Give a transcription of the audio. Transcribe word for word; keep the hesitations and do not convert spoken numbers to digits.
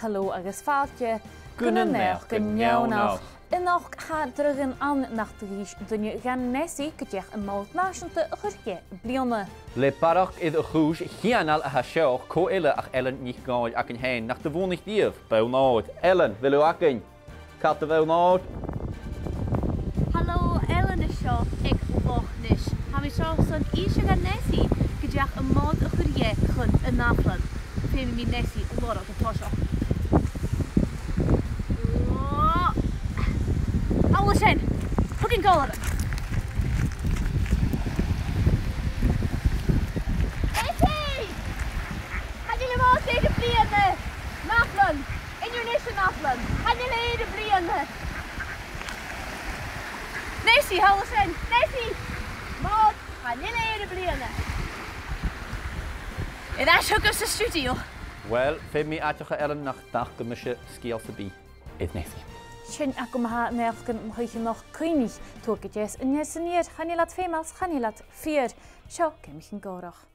Halò agus fàilte gu na naidheachdan neònach. A-nochd tha draghan ann nach do dh'inns duine dhan Nessie gu deach am Mòd Nàiseanta a chur dheth am-bliadhna. Le barrachd air a' chùis chianail a tha seo, cò eile ach Ellen NicDhòmhnaill againn fhèin nach do bhuannaich riamh bonn òir. Ellen, a bheil thu againn? Càit a bheil an òr? Halò, Ellen an seo aig Loch Nis. Tha mi seo son innse dhan Nessie gu deach am Mòd a chur dheth chun an ath-bhliadhna. Feumaidh mi Nessie a lorg an toiseach. Ò! Thalla sin! Thug an goal orm! Nessie! Chan eil am Mòd air am-bliadhna! An ath-bhliadhna! Inbhir Nis an ath-bhliadhna! Chan eil e air am-bliadhna! Nessie, thalla sin! Nessie! Mòd, chan eil e air am-bliadhna! Air ais thugamsa san stiùidio. Uill, feumaidh mi aideachadh, Ellen, nach d' fhaca mise sgeul sam bith air Nessie. Sin agaibh ma-thà naidheachdan mo thuice a-nochd. Cuimhnich, tugaibh deas an fhear san fheur, chan eil iad feumail, chan eil iad fìor. Seo Geamaichean Gòrach.